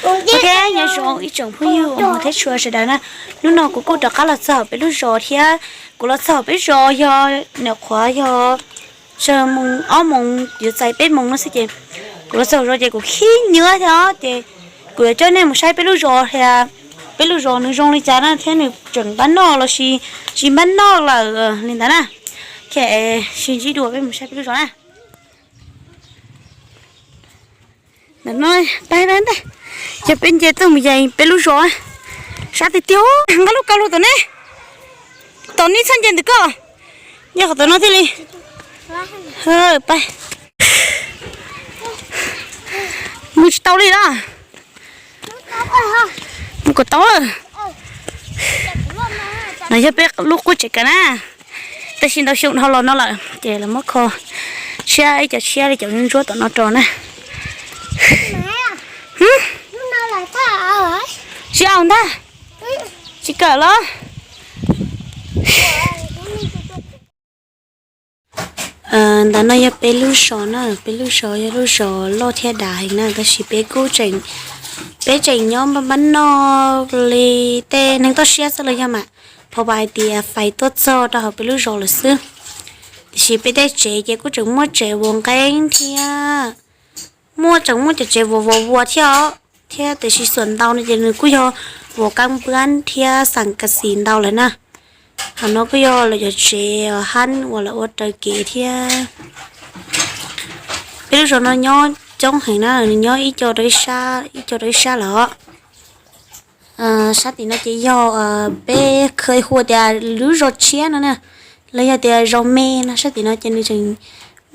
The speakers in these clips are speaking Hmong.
Ok, nyob zoo ib tsoom phooj ywg uas hmov thiab tshua sawv daws na. Hnub no kuv kuj rov qab los txog peb lub zos thiab. Kuv los txog peb zos yog nyuam qhuav yog tsawg moos, ob moos yuav txais peb moos no xwb ces kuv los txog zos ces kuv khib nyiab thiab ces kuv yuav coj nej mus saib peb lub zos thiab, peb lub zos nws zoo li cas na thiab nws tseem npab noj los sis tsis npab noj lawm li ntawd na. Sib ntsib dua peb mus saib peb lub zos na. Ntawm no, pab ntag, yog peb nce tuaj mus yees peb lub zos. Sab tiag tiag, nqa lub kaus lug tom ne, tom neb txhob nce ntawm ko, nce qhov tom no thiaj li. Mus tsis tau li los? Mus kom tau. No yog peb lub qub tsev kawm na, tab sis ntau xyoo dhau los no lawm ces lawv muab kho tshiab ib co tshiab li cov ntsuab tom no rau na. Tsis aus ntag, tsis kawm los. Ntawm no yog peb lub zos na, peb lub zos yog lub zos loj thiab dav heev na, tab sis peb kuj tseem, peb tseem nyob npab npab noj li tej neeg toj siab xwb los yog mas, phau pa hais tias fais tuaj txog rau hauv peb lub zos lawm xwb. Tiam sis peb tej tsev ces kuj tseem muaj tsev vuas nqeeb thiab, muaj tseem muaj cov tsev vuas vuas vuas thiab os, thiab tiam sis xuam ntau no ces nws kuj yog vuas kab npab thiab xas kas xis ntau lawm na. Qhov no kuj yog lawv cov tsev hab uas lawv ua raws kev thiab. Peb lub zos no nyob coob heev na, nws nyob ib co rau ib sab, ib co rau ib sab lawm. Sab tim no ces yog peb kha hu tias lub zos tshiab no na, los yog tias zos me no, sab tim no ces nws tseem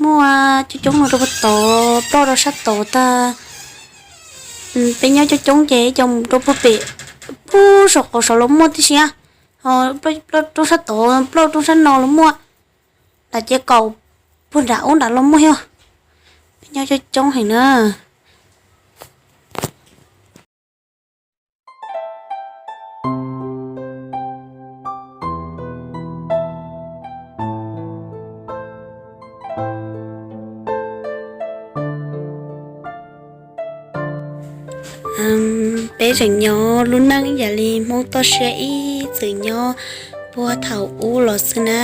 muaj coob coob no rau puag tod, ploj rau sab tod tag. Peb nyob coob coob ces ib co mus rau puag pem, puag saum qaum saud los muaj tib si, ho ploj rau sab tod, ploj rau sab no los muaj, nram ces kaum puag nram ub nram los muaj thiab. Peb nyob coob coob heev na. Peb tseem nyob lub neej ib yam li Hmoob toj siab ib txwm nyob puag thaum ub los xwb na.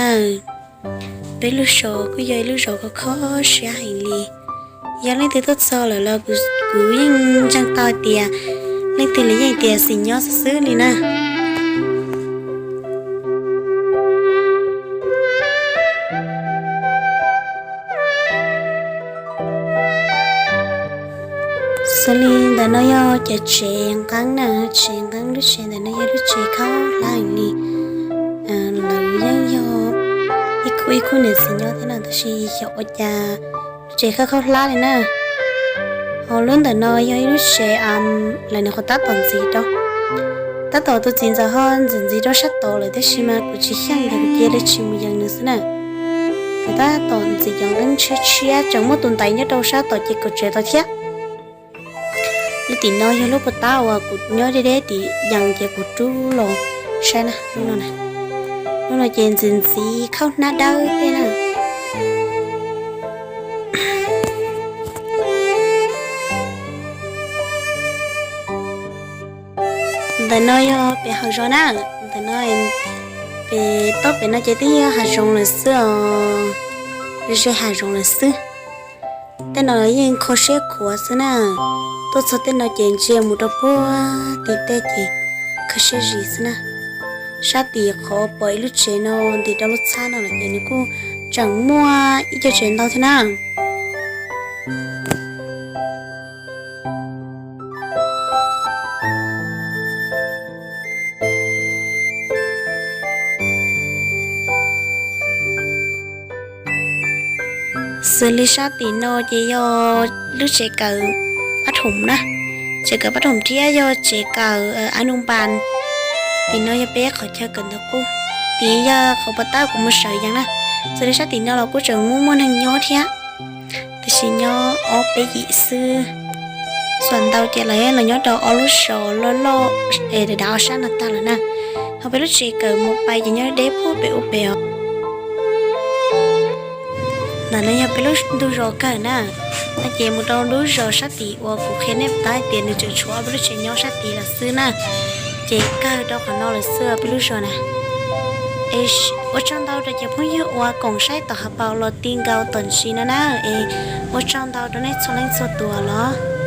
Peb lub zos kuj yog ib lub zos kho kho siab heev li. Yog leej twg tuaj txog lawm los kuv yeej ntseeg tau hais tias leej twg los yeej tias xis nyob xwb xwb li na. Xws li ntawm no yog cov tsev nqeeb na, tsev nqeeb, lub tsev ntawm no yog lub tsev khaub hlab heev li. Lawv yeej yog ib khub ib khub niam txiv nyob thiab no tab sis xyov ua cas lub tsev khaub khaub hlab li na. Ho lub ntawm no yog ib lub tsev lawv nyuam qhuav tab tom ntxiv rau, tab tom tus txiv ntxawm ho ntxiv ntxiv rau sab tod lawm tab sis mas kuv tsis xyeej ces kuv cia li tsis mus yees nws xwb na. Kuv tab tom ntxiv cov nqeeb tshiab tshiab tseem muaj tus ntaiv nyob rau sab tom ces kaum tsev tau thiab. Lub tim no yog lub puag ta uas kuv nyob deb deb tim yees ces kuv rub los saib na, lub no na. Lub no ces ntxiv ntxiv khaub hnab dawb tej na. Ntawm no yog pem hav zoov na, ntawm no pem toj pem no ces twb yog hav zoov lawm xwb os, ze hav zoov lawm xwb. Tej no yeej kho siab khuav xwb na, tuaj txog tej no ces ntsia mus rau puag tim tej ces kho siab zis xwb na. Sab tim qhov pom ib lub tsev no ntim rau lub txhab no lawm ces nws kuj tseem muaj ib co tsev ntau thiab na. Xws li sab tim no ces yog lub tsev kawm pab thoom na, tsev kawm pab thoom thiab yog tsev kawm a nu npas. Tim no yog peb qhov chaw kawm ntawv qub, tid yog qhov puas tab kuv mus sawv yees na. Xws li sab tim no los kuj tseem muaj muaj neeg nyob thiab, tiam sis nyob ob peb yim xwb. Xuam ntau ces lawv los nyob rau ob lub zos loj loj es dav dav ob sab no tag lawm na. Ho peb lub tsev kawm mus pais ces nyob deb puag pem ub pem os. Ntawm no yog peb lub ntug zos kawg na. No ces mus rau lub zos sab tid uas kuv qhia nej pom hais tias nws tseem tshuav ob peb lub tsev nyob sab tid lawm xwb na. Ces kawg rau qhov no lawm xwb peb lub zos na. Es ua tsaug ntau rau cov phooj ywg uas koom saib tom hav paus los ti nkaus tom ntsis no na. Es ua tsaug ntau rau nej txhua leej txhua tus los.